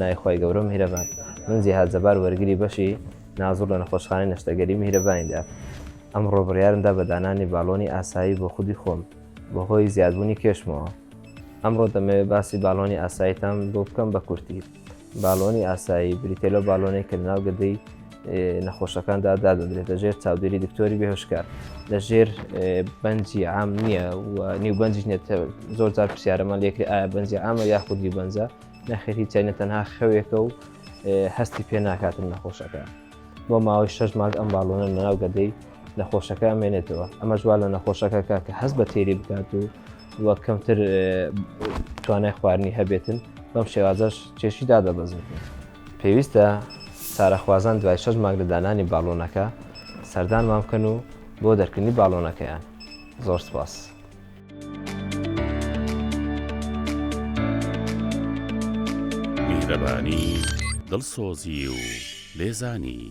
ناوی خوای گەورە و میهرەبان. من جیهاد جەبار وەرگری بەشی نازوڕ لە نەخۆشخانەی نەشتەرگەری میهرەبانیدا. ئەمڕۆ بڕیارمدا بە دانانی باڵۆنی ئاسایی بۆ خودی خۆم بەهۆی زیادبوونی کێشمەوە. ئەمڕۆ دەمەوێت باسی باڵۆنی ئاساییتان بۆ بکەم بە کورتی. باڵۆنی ئاسایی بریتیە لەو باڵۆنەی کە لەناو گەدەی نەخۆشەکاندا دادەندرێت لە ژێر چاودێری دکتۆری بێهۆشکار لە ژێر بەنجی عام نییە و نیو بەنجیش نییە زۆر جار پرسیارەمان لێکرێ ئایا بەنجی عامە یاخود نیو بەنجە نەخێر هیچ چاینە تەنها خەوێکە و هەستی پێ ناکاتن نەخۆشەکە بۆ ماوەی شەش مانگ ئەم باڵۆنە لەناو گەدەی نەخۆشەکە ئەمێنێتەوە ئەمەش وا لە نەخۆشەکە کا کە هەست بە تێری بکات و وە کەمتر توانای خواردنی هەبێتن بەم شێوازەش کێشی دادەبەزێت. پێویستە چارەخوازان دوای شەش مانگ لە دانانی باڵۆنەکە سەردانمان بکەن و بۆ دەرکردنی باڵۆنەکەیان. زۆر سپاس. میهرەبانی، دڵسۆزی و لێزانی.